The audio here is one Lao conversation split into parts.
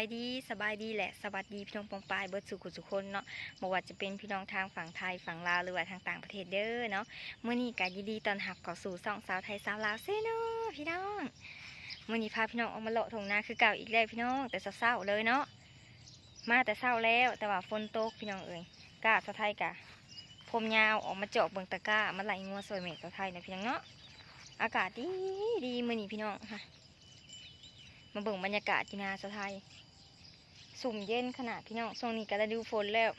ສະບາຍດີ ສະບາຍດີ ແລະ ສະຫວັດດີພີ່ນ້ອງປ້ອງປາຍເບິດສູ່ຜູ້ສູ່ຄົນເນາະ, ບໍ່ວ່າຈະເປັນພີ່ນ້ອງທາງຝັ່ງໄທ ຝັ່ງລາວ ຫຼືວ່າທາງຕ່າງປະເທດເດີເນາະ. ມື້ນີ້ກໍຍິນດີຕ້ອນຮັບເຂົ້າສູ່ຊ່ອງສາວໄທສາວລາວແຊນແນວພີ່ນ້ອງ. ມື້ນີ້ພາພີ່ນ້ອງອອກມາເລາະທົ່ງນາຄືເກົ່າອີກແລ້ວພີ່ນ້ອງ, ແຕ່ເຊົ້າໆເລີຍເນາະ. ມາແຕ່ເຊົ້າແລ້ວ ແຕ່ວ່າຝົນຕົກພີ່ນ້ອງເອີຍ. ກ້າສາວໄທກະຜົມຍາວອອກມາຈອກເບິ່ງຕາກ້າ ມາໄລ່ງົວຊ່ອຍແມ່ສາວໄທນະພີ່ນ້ອງເນາະ. ອາກາດດີໆມື້ນີ້ພີ່ນ້ອງ. ມາເບິ່ງບັນຍາກາດຢູ່ນາສາວໄທ ຊຸ່ມເຢັນຂະໜາດພີ່ນ້ອງ. ຊ່ວງນີ້ກໍລະດູຝົນແລ້ວ,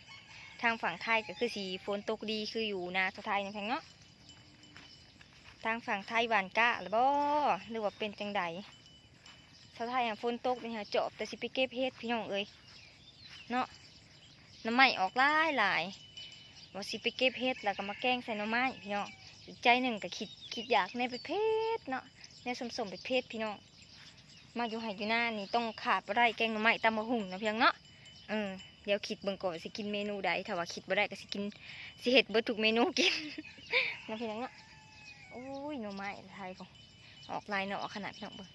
ທາງຝັ່ງໄທກໍຄືຊິຝົນຕົກດີຄືຢູ່ນາສາວໄທນະພີ່ນ້ອງເນາະ. ທາງຝັ່ງໄທຫວ່ານກ້າແລ້ວບໍ່ ຫຼືວ່າເປັນຈັ່ງໃດ? ສາວໄທຫາຝົນຕົກນີ້ຫາຈອບແຕ່ຊິໄປເກັບເຫັດພີ່ນ້ອງເອີຍເນາະ. ໜໍ່ໄມ້ອອກຫຼາຍໆ ວ່າຊິໄປເກັບເຫັດ ແລ້ວກໍມາແກງໃສ່ໜໍ່ໄມ້ພີ່ນ້ອງ. ອີກໃຈໜຶ່ງກໍຄິດ ຄິດຢາກແນວເຜັດໆເນາະ, ແນວສົ້ມໆເຜັດໆພີ່ນ້ອງ. ມາຢູ່ໄຮ່ຢູ່ນານີ້ຕ້ອງຂາດບໍ່ໄດ້ແກງໜໍ່ໄມ້ ຕຳບັກຫຸ່ງນະພີ່ນ້ອງເນາະ. ເອີ ດຽວຄິດເບິ່ງກ່ອນວ່າຊິກິນເມນູໃດ, ຖ້າວ່າຄິດບໍ່ໄດ້ກໍຊິກິນ ຊິເຮັດເບິດທຸກເມນູກິນນະພີ່ນ້ອງເນາະ. ໂອ້ຍ ໜໍ່ໄມ້ໄທພຸ້ນ ອອກຫຼາຍໜໍ່ຂະໜາດພີ່ນ້ອງເບິ່ງ,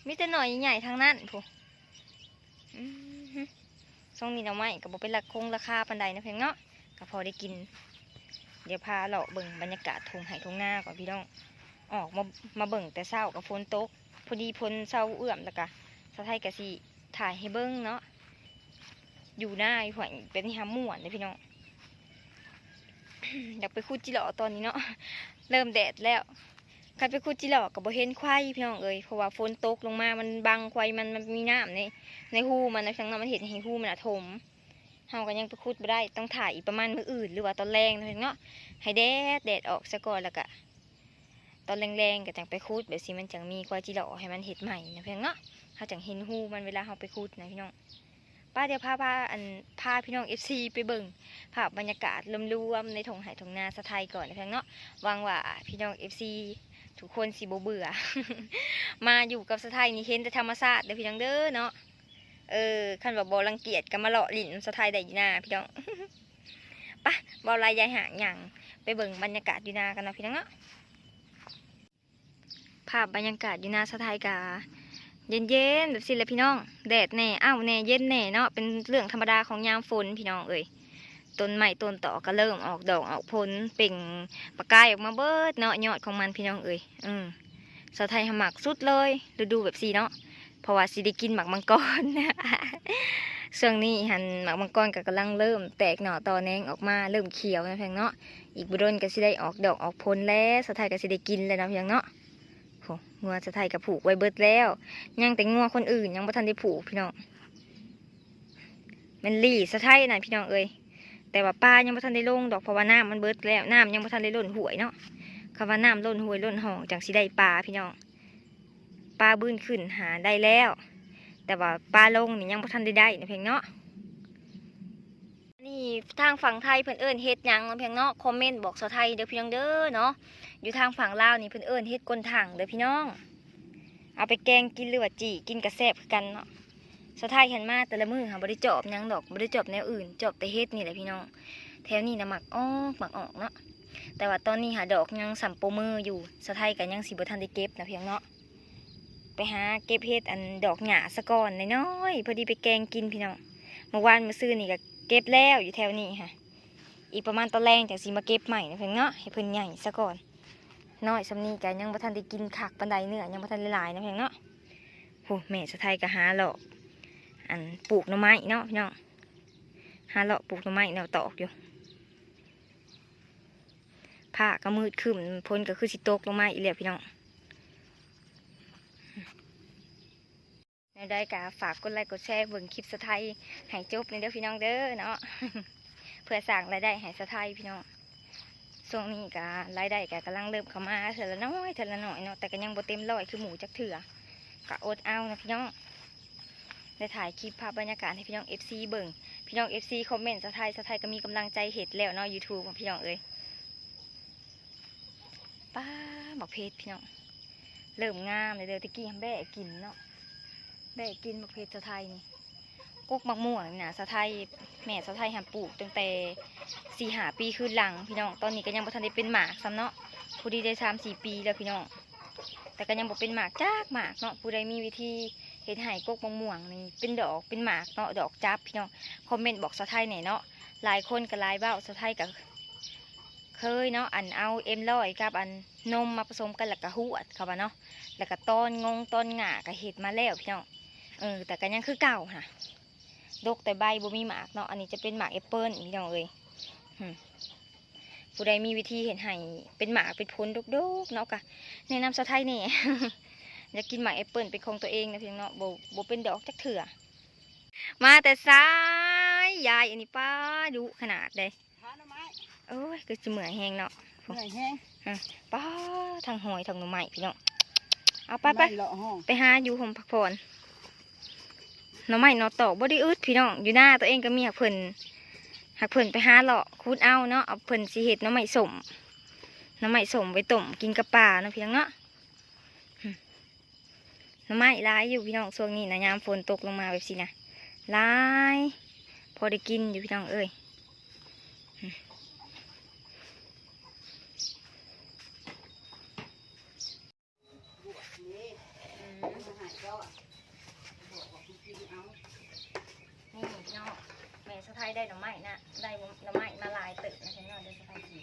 ມີແຕ່ໜໍ່ໃຫຍ່ໆທັງນັ້ນພຸ້ນ. ອືມ ຊ່ວງນີ້ໜໍ່ໄມ້ກໍບໍ່ເປັນລາຄ- ຄົງລາຄາປານໃດນະພີ່ນ້ອງເນາະ, ກໍພໍໄດ້ກິນ. ດຽວພາເລາະເບິ່ງບັນຍາກາດທົ່ງໄຮ່ທົ່ງນາກ່ອນພີ່ນ້ອງ. ອອກມາ ມາເບິ່ງແຕ່ເຊົ້າກໍຝົນຕົກ ພໍດີຝົນເຊົາເອື້ອມ ແລ້ວກໍສາວໄທກໍຊິຖ່າຍໃຫ້ເບິ່ງເນາະ. ຢູ່ນາຢູ່ຫ້ວຍແບບນີ້ຫາມ່ວນເດ້ພີ່ນ້ອງ. ຢາກໄປຂຸດຈິເລາະຕອນນີ້ເນາະ, ເລີ່ມແດດແລ້ວ. ຄັນໄປຂຸດຈິເລາະກໍບໍ່ເຫັນໄຄວພີ່ນ້ອງເອີຍ, ເພາະວ່າຝົນຕົກລົງມາ ມັນບັງໄຄວ ມັນ ມັນມີນ້ຳໃນ ໃນຮູມັນນະພີ່ນ້ອງເນາະ, ມັນເຮັດໃຫ້ຮູມັນອະຖົມ. ເຮົາກໍຍັງໄປຂຸດບໍ່ໄດ້, ຕ້ອງຖ້າອີກປະມານມື້ອື່ນ ຫຼືວ່າຕອນແລງນະພີ່ນ້ອງເນາະ, ໃຫ້ແດດ ແດດອອກຊະກ່ອນ ແລ້ວກະຕອນແລງໆກໍຈັ່ງໄປຂຸດ, ແບບຊີ້ມັນຈັ່ງມີໄຄວຈິເລາະໃຫ້ມັນເຮັດໃໝ່ນະພີ່ນ້ອງເນາະ. ເຮົາຈັ່ງເຫັນຮູມັນເວລາເຮົາໄປຂຸດນະພີ່ນ້ອງ. ໄປ ດຽວພາ ພາ ອັນ ພາພີ່ນ້ອງເອັຟຊີໄປເບິ່ງພາບບັນຍາກາດລວມໆໃນທົ່ງໄຮ່ທົ່ງນາສາວໄທກ່ອນນະພີ່ນ້ອງເນາະ. ຫວັງວ່າພີ່ນ້ອງເອັຟຊີທຸກຄົນຊິບໍ່ເບື່ອ, ມາຢູ່ກັບສາວໄທນີ້ເຫັນແຕ່ທຳມະຊາດເດີພີ່ນ້ອງເດີເນາະ. ເອີ ຄັນວ່າບໍ່ລັງກຽດກໍມາເລາະຫຼິ້ນນຳສາວໄທໄດ້ຢູ່ນາພີ່ນ້ອງ. ໄປ ເວົ້າຫຼາຍຢາຍຫາກ ຍ່າງໄປເບິ່ງບັນຍາກາດຢູ່ນາກັນເນາະພີ່ນ້ອງເນາະ. ພາບບັນຍາກາດຢູ່ນາສາວໄທກະເຢັນໆແບບຊີ້ແຫຼະພີ່ນ້ອງ, ແດດແດ່ ອ້າວແດ່ ເຢັນແດ່ເນາະ, ເປັນເລື່ອງທຳມະດາຂອງຍາມຝົນພີ່ນ້ອງເອີຍ. ຕົ້ນໄມ້ຕົ້ນຕອກກໍເລີ່ມອອກດອກອອກຜົນ ເປັ່ງປະກາຍອອກມາເບິດເນາະ ຍອດຂອງມັນພີ່ນ້ອງເອີຍ. ເອີ ສາວໄທຫາມັກສຸດເລີຍ ລະດູແບບຊີ້ເນາະ, ເພາະວ່າຊິໄດ້ກິນໝາກມັງກອນ. ຊ່ວງນີ້ຫັ້ນໝາກມັງກອນກໍກຳລັງເລີ່ມແຕກໜໍ່ຕໍ່ແໜງອອກມາ ເລີ່ມຂຽວນະພີ່ນ້ອງເນາະ. ອີກບໍ່ດົນກໍຊິໄດ້ອອກດອກອອກຜົນແລ້ວ, ສາວໄທກໍຊິໄດ້ກິນແລ້ວເນາະພີ່ນ້ອງເນາະ. ໂຫ ງົວສາວໄທກໍຜູກໄວ້ເບິດແລ້ວ, ຍັງແຕ່ງົວຄົນອື່ນຍັງບໍ່ທັນໄດ້ຜູກພີ່ນ້ອງ. ແມ່ນລີ້ສາວໄທນັ້ນພີ່ນ້ອງເອີຍ, ແຕ່ວ່າປາຍັງບໍ່ທັນໄດ້ລົງດອກ ເພາະວ່ານ້ຳມັນເບິດແລ້ວ, ນ້ຳຍັງບໍ່ທັນໄດ້ລົ້ນຫ້ວຍເນາະ. ຄັນວ່ານ້ຳລົ້ນຫ້ວຍລົ້ນຮ່ອງຈັ່ງຊິໄດ້ປາພີ່ນ້ອງ. ປາບືນຂຶ້ນຫາໄດ້ແລ້ວ, ແຕ່ວ່າປາລົງນີ້ຍັງບໍ່ທັນໄດ້ໄດ້ນະເພິ່ນເນາະ. ນີ້ທາງຝັ່ງໄທເພິ່ນເອີ້ນເຫັດຫຍັງເນາະ ພີ່ນ້ອງເນາະ, ຄອມເມັນບອກສາວໄທເດີພີ່ນ້ອງເດີເນາະ. ຢູ່ທາງຝັ່ງລາວນີ້ເພິ່ນເອີ້ນເຫັດກົ້ນຖັງເດີພີ່ນ້ອງ, ເອົາໄປແກງກິນ ຫຼືວ່າຈີ່ກິນກະແຊບຄືກັນເນາະ. ສາວໄທຫັ້ນມາແຕ່ລະມື້ຫັ້ນບໍ່ໄດ້ຈອບຫຍັງດອກ, ບໍ່ໄດ້ຈອບແນວອື່ນ, ຈອບແຕ່ເຫັດນີ້ແຫຼະພີ່ນ້ອງ. ແຖວນີ້ນະໝາກອອກໝາກອອກເນາະ, ແຕ່ວ່າຕອນນີ້ຫາດອກຍັງສ່ຳໂປມືຢູ່, ສາວໄທກໍຍັງຊິບໍ່ທັນໄດ້ເກັບນະພີ່ນ້ອງເນາະ. ໄປຫາເກັບເຫັດອັນດອກຫຍ້າສາກ່ອນນ້ອຍໆ, ພໍດີໄປແກງກິນພີ່ນ້ອງ. ມື້ວານມື້ຊືນນີ້ກໍເກັບແລ້ວຢູ່ແຖວນີ້ຫະ, ອີກປະມານຕອນແລງຈັ່ງຊິມາເກັບໃໝ່ນະພີ່ນ້ອງເນາະ, ໃຫ້ເພິ່ນໃຫຍ່ສາກ່ອນ. ນ້ອຍສ່ຳນີ້ກໍຍັງບໍ່ທັນໄດ້ກິນຄັກປານໃດ, ເນື້ອຍັງບໍ່ທັນໄດ້ຫຼາຍນະພີ່ນ້ອງເນາະ. ໂຫ ແມ່ສາວໄທກໍຫາເລາະອັນປູກໜໍ່ໄມ້ເນາະພີ່ນ້ອງ, ຫາເລາະປູກໜໍ່ໄມ້ແນວຕອກຢູ່. ຟ້າກໍມືດຄຶ້ມ, ຝົນກໍຄືຊິຕົກລົງມາອີກແລ້ວພີ່ນ້ອງ. ແນວໃດກໍຝາກກົດໄລກົດແຊເບິ່ງຄລິບສາວໄທໃຫ້ຈົບແດ່ເດີພີ່ນ້ອງເດີເນາະ, ເພື່ອສ້າງລາຍໄດ້ໃຫ້ສາວໄທພີ່ນ້ອງ. ຊ່ວງນີ້ກໍລາຍໄດ້ກໍກຳລັງເລີ່ມເຂົ້າມາເທື່ອລະໜ້ອຍເທື່ອລະໜ້ອຍເນາະ, ແຕ່ກໍຍັງບໍ່ເຕັມຮ້ອຍຄືໝູ່ຈັກເທື່ອ, ກໍອົດເອົານະພີ່ນ້ອງ. ໄດ້ຖ່າຍຄລິບພາບບັນຍາກາດໃຫ້ພີ່ນ້ອງເອັຟຊີເບິ່ງ, ພີ່ນ້ອງເອັຟຊີຄອມເມັນສາວໄທ, ສາວໄທກໍມີກຳລັງໃຈເຮັດແລ້ວເນາະ ຢູທູບຂອງພີ່ນ້ອງເອີຍ. ປ້າ ໝາກເຜັດພີ່ນ້ອງ, ເລີ່ມງາມແລ້ວເດີ.ແຕ່ກີ້ຫັ້ນແບ້ກິນເນາະ, ແບ້ກິນໝາກເຜັດສາວໄທນີ້. ກົກໝາກມ່ວງນີ້ນະ ສາວໄທ ແມ່ສາວໄທຫັ້ນປູກຕັ້ງແຕ່ສີ່ຫ້າປີຄືນຫຼັງພີ່ນ້ອງ, ຕອນນີ້ກໍຍັງບໍ່ທັນໄດ້ເປັນໝາກຊ້ຳເນາະ, ພໍດີໄດ້ສາມສີ່ປີແລ້ວພີ່ນ້ອງ, ແຕ່ກໍຍັງບໍ່ເປັນໝາກຈັກໝາກເນາະ. ຜູ້ໃດມີວິທີ ເຮັດໃຫ້ກົກໝາກມ່ວງນີ້ເປັນດອກເປັນໝາກເນາະ ດອກຈັບ ພີ່ນ້ອງ. ຄອມເມັນບອກສາວໄທແດ່ເນາະ ຫຼາຍຄົນກໍຫຼາຍເວົ້າ. ສາວໄທກໍເຄີຍເນາະ ອັນເອົາເອັມຮ້ອຍກັບອັນນົມມາປະສົມກັນ ແລ້ວກໍຫວດ ເຂົາວ່າເນາະ ແລ້ວກໍຕອນງົງຕອນຫຍ້າກໍເຮັດມາແລ້ວ ພີ່ນ້ອງ. ເອີ ແຕ່ກໍຍັງຄືເກົ່າຫັ້ນນະ ດົກແຕ່ໃບ ບໍ່ມີໝາກເນາະ. ອັນນີ້ຈະເປັນໝາກແອັບເປິ້ນ ພີ່ນ້ອງເອີຍ. ຫື ຜູ້ໃດມີວິທີເຮັດໃຫ້ເປັນໝາກເປັນຜົນດົກໆເນາະ ກະແນະນຳສາວໄທແດ່. ຢາກກິນໝາກແອັບເປິ້ນເປັນຂອງຕົວເອງນະ ພີ່ນ້ອງເນາະ ບໍ່ ບໍ່ເປັນດອກຈັກເທື່ອ. ມາແຕ່ສາຍ ຍາຍອັນນີ້ ປ້າ ດຸຂະໜາດເດ້. ຫາໜໍ່ໄມ້ ໂອ້ຍ ຄືຊິເມື່ອຍແຮງເນາະ ເມື່ອຍແຮງ. ຮະ ປ້າ ທັງຫອຍທັງໜໍ່ໄມ້ ພີ່ນ້ອງ. ເອົາ ໄປ ໄປ ໄປຫາຢູ່ຮົ່ມພັກຜ່ອນ. ໜໍ່ໄມ້ໜໍ່ຕອກບໍ່ໄດ້ອຶດ ພີ່ນ້ອງ. ຢູ່ນາຕົວເອງກໍມີ ຫາກເພິ່ນ ຫາກເພິ່ນໄປຫາເລາະຂຸດເອົາເນາະ. ເອົາ ເພິ່ນຊິເຮັດໜໍ່ໄມ້ສົ້ມ ໜໍ່ໄມ້ສົ້ມໄວ້ຕົ້ມກິນກັບປາເນາະ ພີ່ນ້ອງເນາະ. ໜໍ່ໄມ້ຫຼາຍຢູ່ ພີ່ນ້ອງ ຊ່ວງນີ້ນະ ຍາມຝົນຕົກລົງມາແບບຊີ້ນະ ຫຼາຍ ພໍໄດ້ກິນຢູ່ ພີ່ນ້ອງເອີຍ. ອືມ ນີ້ເນາະ ແມ່ສາວໄທໄດ້ໜໍ່ໄມ້ນະ ໄດ້ໜໍ່ໄມ້ມາຫຼາຍເຕີບນະ ພີ່ນ້ອງ. ດຽວສາວໄທຊິ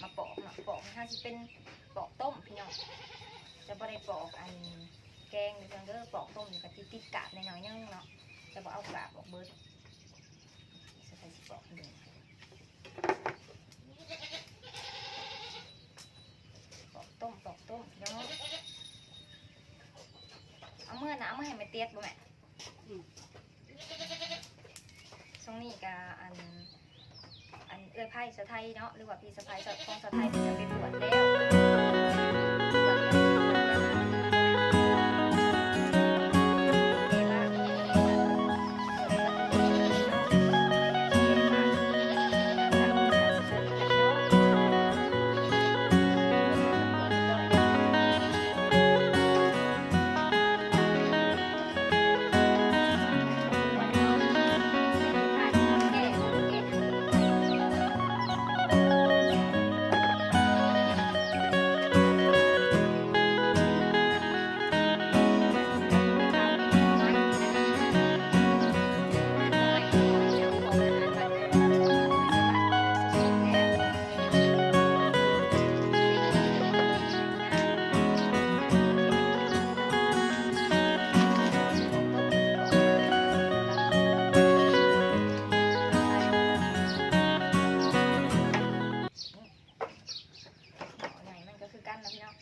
ມາປອກເນາະ ປອກນີ້ເຮົາຊິເປັນປອກຕົ້ມ ພີ່ນ້ອງ ຈະບໍ່ໄດ້ປອກອັນແກງເດີ ເດີ ປອກຕົ້ມນີ້ກໍຕິດໆກາບໜ້ອຍໆໜຶ່ງເນາະ ຈະບໍ່ເອົາກາບອອກເບິດ. ສາວໄທຊິປອກໃຫ້ເບິ່ງ ປອກຕົ້ມ ປອກຕົ້ມ ພີ່ນ້ອງ. ເອົາເມືອນະ ເອົາເມືອໃຫ້ແມ່ຕຽດບໍ່ແມ່? ອືມ ຊ່ວງນີ້ກະອັນ ອັນເອື້ອຍໃພ້ສາວໄທເນາະ ຫຼືວ່າພີ່ສະໃພ້ຂອງສາວໄທ ເພິ່ນຈະໄປບວດແລ້ວ. ໃຫຍ່ມັນກໍຄືກັນເນາະ ພີ່ນ້ອງ.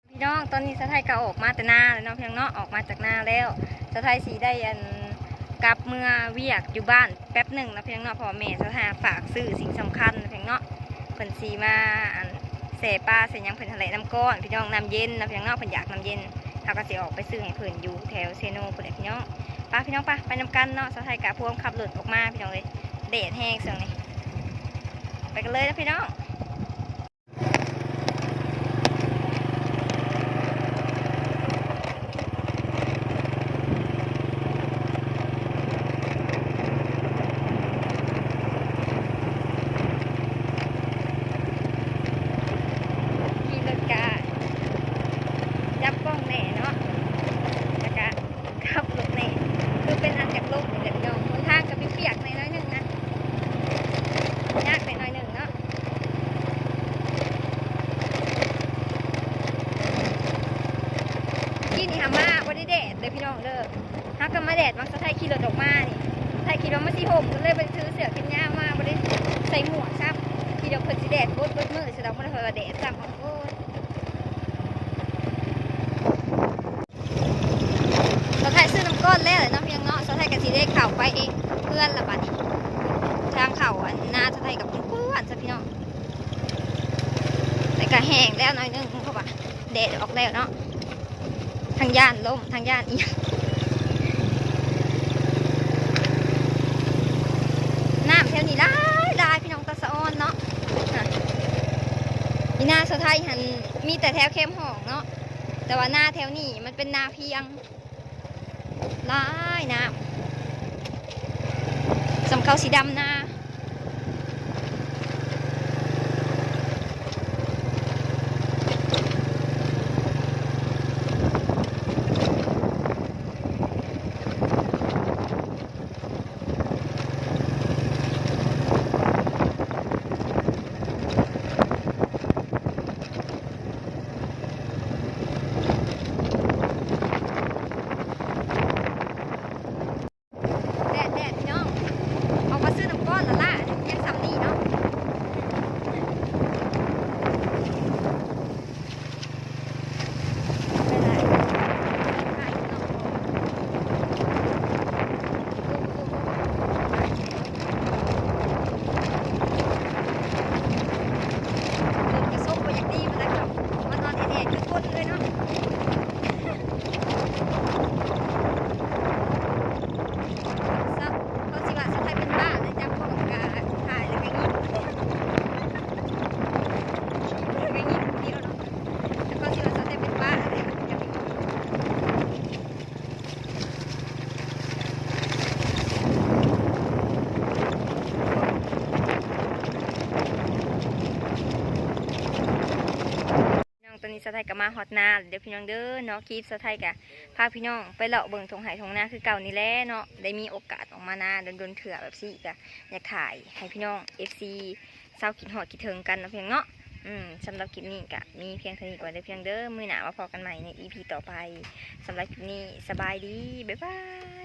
ພີ່ນ້ອງ ຕອນນີ້ສາວໄທກໍອອກມາແຕ່ນາແລ້ວເນາະ ພີ່ນ້ອງເນາະ ອອກມາຈາກນາແລ້ວ. ສາວໄທຊິໄດ້ ອັນ ກັບເມືອວຽກຢູ່ບ້ານແປັບໜຶ່ງເນາະ ພີ່ນ້ອງເນາະ ເພາະວ່າແມ່ສາວໄທຝາກຊື້ສິ່ງສຳຄັນເນາະ ພີ່ນ້ອງເນາະ. ເພິ່ນຊິມາ ອັນ ແຊ່ປາແຊ່ຫຍັງເພິ່ນຫັ້ນແຫຼະ ນ້ຳກ້ອນ ພີ່ນ້ອງ ນ້ຳເຢັນເນາະ ພີ່ນ້ອງເນາະ ເພິ່ນຢາກນ້ຳເຢັນ. ເຮົາກໍຊິອອກໄປຊື້ໃຫ້ເພິ່ນຢູ່ແຖວເຊໂນພຸ້ນແຫຼະ ພີ່ນ້ອງ. ໄປ ພີ່ນ້ອງ ໄປ ໄປນຳກັນເນາະ. ສາວໄທກະພວມຂັບລົດອອກມາ ພີ່ນ້ອງເອີຍ ແດດແຮງຊ່ວງນີ້. ໄປກັນເລີຍເນາະ ພີ່ນ້ອງ. ຂີ່ລົດກະຈັບກ້ອງແດ່ເນາະ ແລ້ວກະຂັບລົດແດ່ ຄືເປັນອັນຢາກລົບນີ້ແຫຼະ ພີ່ນ້ອງ. ຫົນທາງກະປຽກໆແດ່ໜ້ອຍໜຶ່ງນະ ຍາກແດ່ໜ້ອຍໜຶ່ງເນາະ. ໄທຂີ່ລົດອອກມານີ້ ໄທຄິດວ່າມັນຊິຫົ່ມ ກໍເລີຍບໍ່ໄດ້ຖືເສື້ອແຂນຍາວມາ ບໍ່ໄດ້ໃສ່ໝວກຊ້ຳ. ຄິດວ່າເພິ່ນຊິແດດບົດເບິດມື້ ສະດອກ ບໍ່ໄດ້ວ່າແດດຊ້ຳ. ໂອ້ຍ ສາວໄທຊື້ນ້ຳກ້ອນແລ້ວແຫຼະເນາະ ພີ່ນ້ອງເນາະ. ສາວໄທກໍຊິໄດ້ເຂົ້າໄປເຮືອນລະບາດນີ້. ທາງເຂົ້າອັນນາສາວໄທກໍກວ້າງໆ ຊະ ພີ່ນ້ອງ. ແຕ່ກໍແຫ້ງແລ້ວໜ້ອຍໜຶ່ງ ເພາະວ່າແດດອອກແລ້ວເນາະ. ທັງຢ້ານລົມ ທັງຢ້ານອີ່ຫຍັງ. ນ້ຳແຖວນີ້ຫຼາຍໆ ພີ່ນ້ອງ ຕາສະອອນເນາະ. ອີ່ນາສາວໄທຫັ້ນມີແຕ່ແຖວແຄມຫ້ອງເນາະ ແຕ່ວ່ານາແຖວນີ້ມັນເປັນນາພຽງ. ຫຼາຍນ້ຳ ສ່ຳເຂົາຊິດຳນາ. ແດດໆ ພີ່ນ້ອງ ອອກມາຊື້ນ້ຳກ້ອນລະລະ ຍັງສ່ຳນີ້ເນາະ. ລົມກະສົບບໍ່ຢາກດີປານໃດເນາະ ມານອນແອດໆ ຄືຄົນເລີຍເນາະ. ເຂົາຊິວ່າສາວໄທເປັນບ້າເລີຍ ຈັບກ້ອງກະຖ່າຍແລ້ວກະຍິງ ຍິງແລ້ວກະຍິງຄົນດຽວເນາະ. ແຕ່ເຂົາຊິວ່າສາວໄທເປັນບ້າເລີຍ. ພີ່ນ້ອງ ຕອນນີ້ສາວໄທກໍມາຮອດນາແລ້ວເດີພີ່ນ້ອງເດີເນາະ. ຄລິບສາວໄທກໍພາພີ່ນ້ອງໄປເລາະເບິ່ງທົ່ງໄຮ່ທົ່ງນາຄືເກົ່ານີ້ແຫຼະເນາະ. ໄດ້ມີໂອກາດອອກມານາດົນໆເທື່ອແບບຊີ້ ກໍຢາກຖ່າຍໃຫ້ພີ່ນ້ອງ ເອັຟຊີ ຊາວຄິດຮອດຄິດເຖິງກັນເນາະ ພີ່ນ້ອງເນາະ. ອືມ ສຳລັບຄລິບນີ້ກໍມີພຽງເທົ່ານີ້ກ່ອນເດີພີ່ນ້ອງເດີ. ມື້ໜ້າມາພໍ້ກັນໃໝ່ໃນອີພີຕໍ່ໄປ. ສຳລັບຄລິບນີ້ ສະບາຍດີ ບາຍບາຍ.